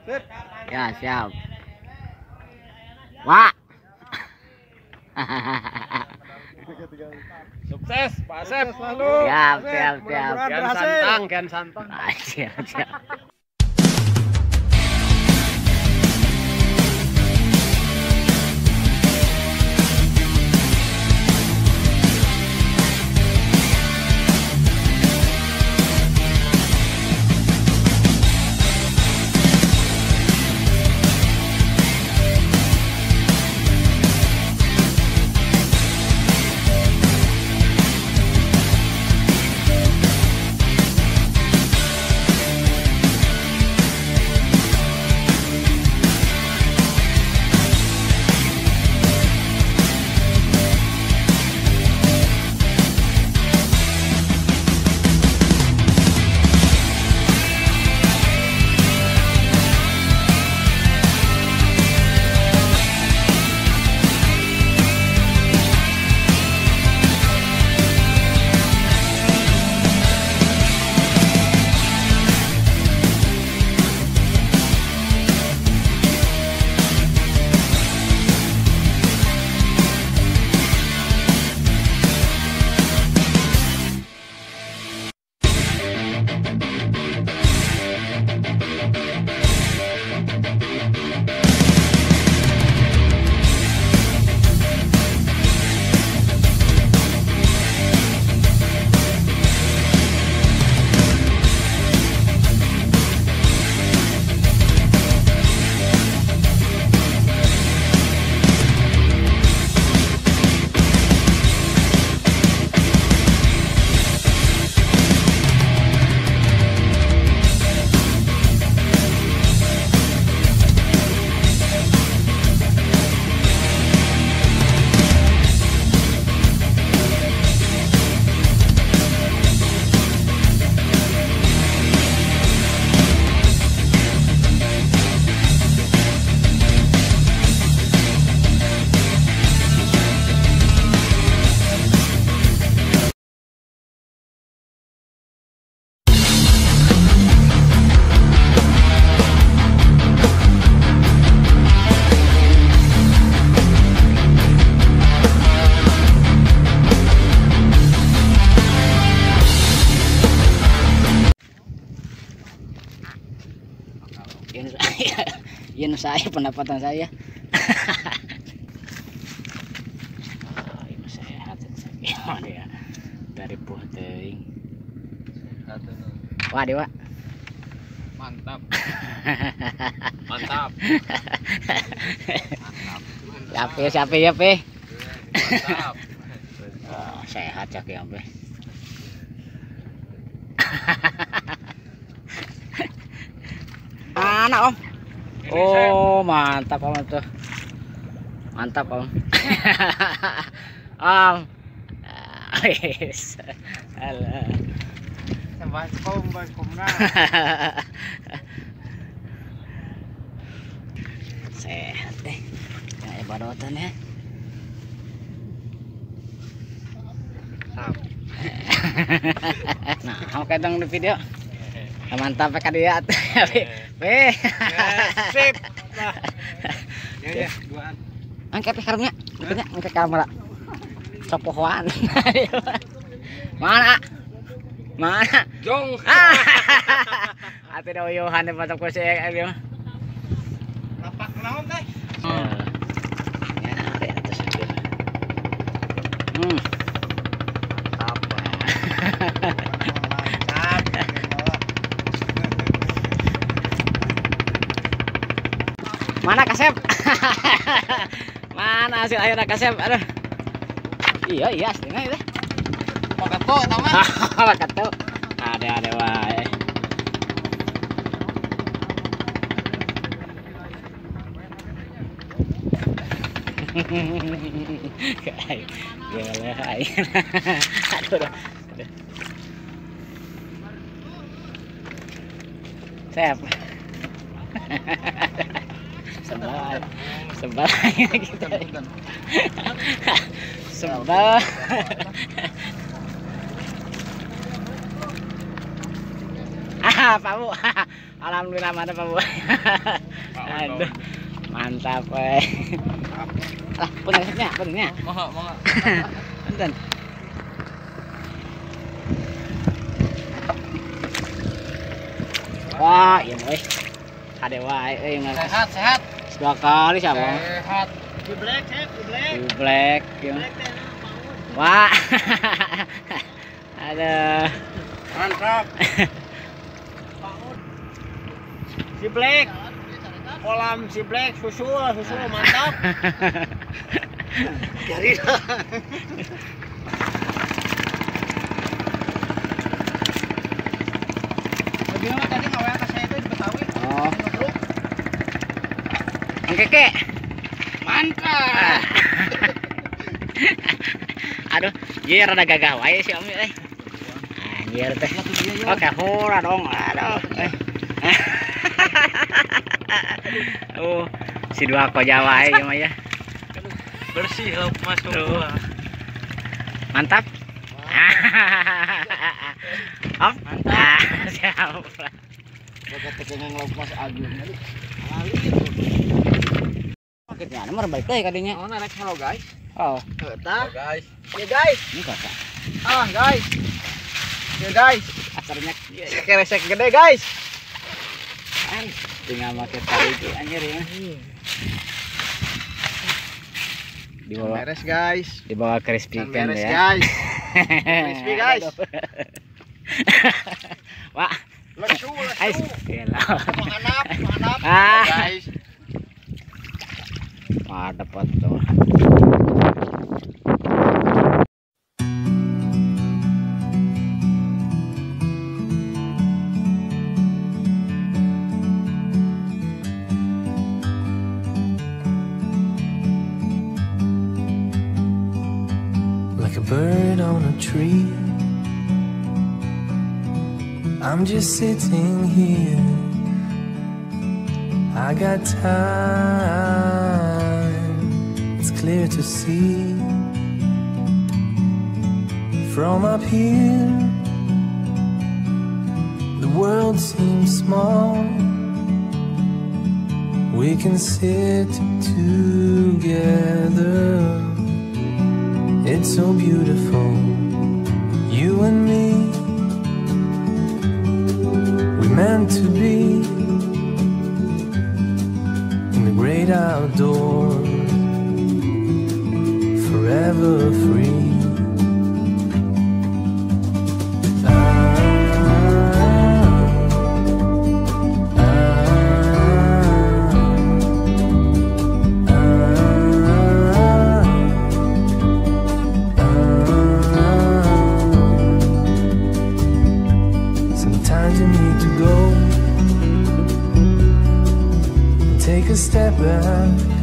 Sip. Ya, siap. Wah. Sukses Pak Asep selalu. Siap, siap, siap. Kian santang, kian santang. Siap, siap. Ini saya pendapatan saya. Oh, ini sehat ya dari buah teuing. Wah, dewa. Mantap. Mantap. Siapa ya, siapa ya, Pe? Mantap. Oh, sehat ya, Pe. Anak, Om. Oh, mantap Om tuh. Mantap Om. Om. Alah. Sehat deh. Ya badotan ya. Nah, kamu kadang di video. Mantap kan dia. Weh. Sip. Ya ya, duaan. Angkat karungnya, angkatnya angkat kamera. Copohan. Mana? Mana? Jong. Atuh da uyuhan di patok kursi ieu mah. Lapak naon teh? Ya, atas ieu. Apa? Mana Kasep? Mana hasil akhirnya Kasep? Aduh. Iya, iya aslinya itu. Pakato tama. Pakato. Ada wae. Gila, aduh. Aduh. Sep. Sebal, sebal gitu. Sebal. Ah, Pak Bu. Alhamdulillah mantap Pak Bu. Aduh. Mantap eh. Lah, punten puntennya. Mangga, mangga. Punten. Wah, iya euy. Hade wae euy sehat, sehat. Dua kali siapa? Sehat. Di black, sehat, di black. Di black ya. Wah. Aduh. Mantap. Si Black. Kolam si Black susul, susul mantap. Garis. Bagaimana tadi ngawean ke saya itu di Betawi? Oh. Ang Keke. Mantap. Aduh, ieu rada gagah wae si Omi euy. Anjir teh. Oke, hora dong. Aduh. Oh, si dua koja wae ieu mah ya. Bersih lauk masuk. Mantap. Op. Mantap. Siap. Bagat tekengan lauk mas agung. Paketnya nomor balik deui kadinya. Oh, naik hello guys. Oh. Eta. Guys. Ya guys. Ini kota. Ah, guys. Ya guys. Asarnya keresek gede guys. Tinggal pakai tali itu anjir ya. Di bawah beres guys. Di bawah crispy kan beres, ya. Guys. Crispy guys. Wah. Lesu, lesu. Mantap, mantap. Ah. Guys. Wah, dapat tuh. Like a bird on a tree, I'm just sitting here. I got time, it's clear to see. From up here, the world seems small. We can sit together. It's so beautiful, you and me. We meant to be in the great outdoors, forever free. Sometimes you need to go and take a step back.